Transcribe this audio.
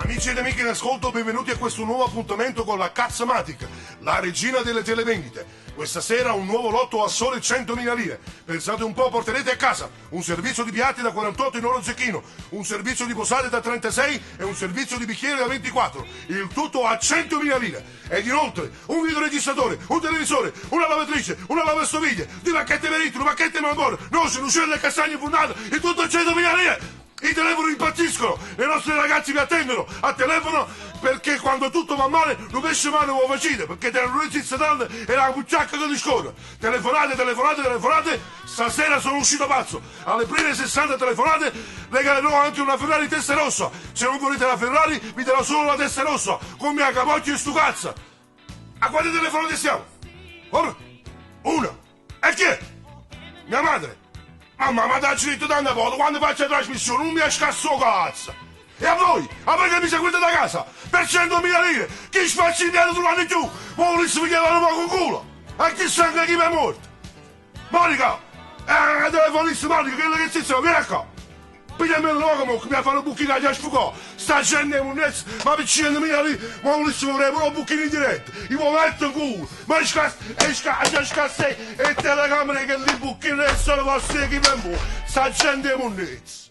Amici ed amiche in ascolto, benvenuti a questo nuovo appuntamento con la Cazzomatic, la regina delle televendite. Questa sera un nuovo lotto a sole 100.000 lire. Pensate un po', porterete a casa un servizio di piatti da 48 in oro zecchino, un servizio di posate da 36 e un servizio di bicchieri da 24. Il tutto a 100.000 lire. Ed inoltre un videoregistratore, un televisore, una lavatrice, una lavastoviglie, due bacchette per una bacchetta Malboro, noce, nucelle e castagne furnate, il tutto a 100.000 lire. I telefoni impazziscono, le nostre ragazze vi attendono a telefono perché quando tutto va male non pesce male lo facile, perché te non esiste tanto e la bucciacca che ti scorre. Telefonate, telefonate, telefonate, stasera sono uscito pazzo. Alle prime 60 telefonate regalerò anche una Ferrari testa rossa. Se non volete la Ferrari vi darò solo la testa rossa, con mia capocchia e stu cazzo. A quante telefonate siamo? Ora, una. E chi è? Mia madre. Mamma, ma dacci detto tante volte, quando faccio la trasmissione non mi scasso cazzo. E a voi, a voi che mi seguite da casa, per 100.000 lire, chi sfacci indietro sull'anno in più, ma volessi pigliare un poco culo. A chi sa anche chi mi è morto? Monica! Eh, telefonista Monica, quello che si sa, vieni qua! Pigliami il logo, che mi ha fatto un buchino a sfugò. Sta gente è un ma per 100.000 lire, ma volessi vorrei pure un buchino in diretta. Io metto in culo, ma scass, e scass, e scass, e telecamere che li buchini e sono vostri che mi Sta gente è monnezza.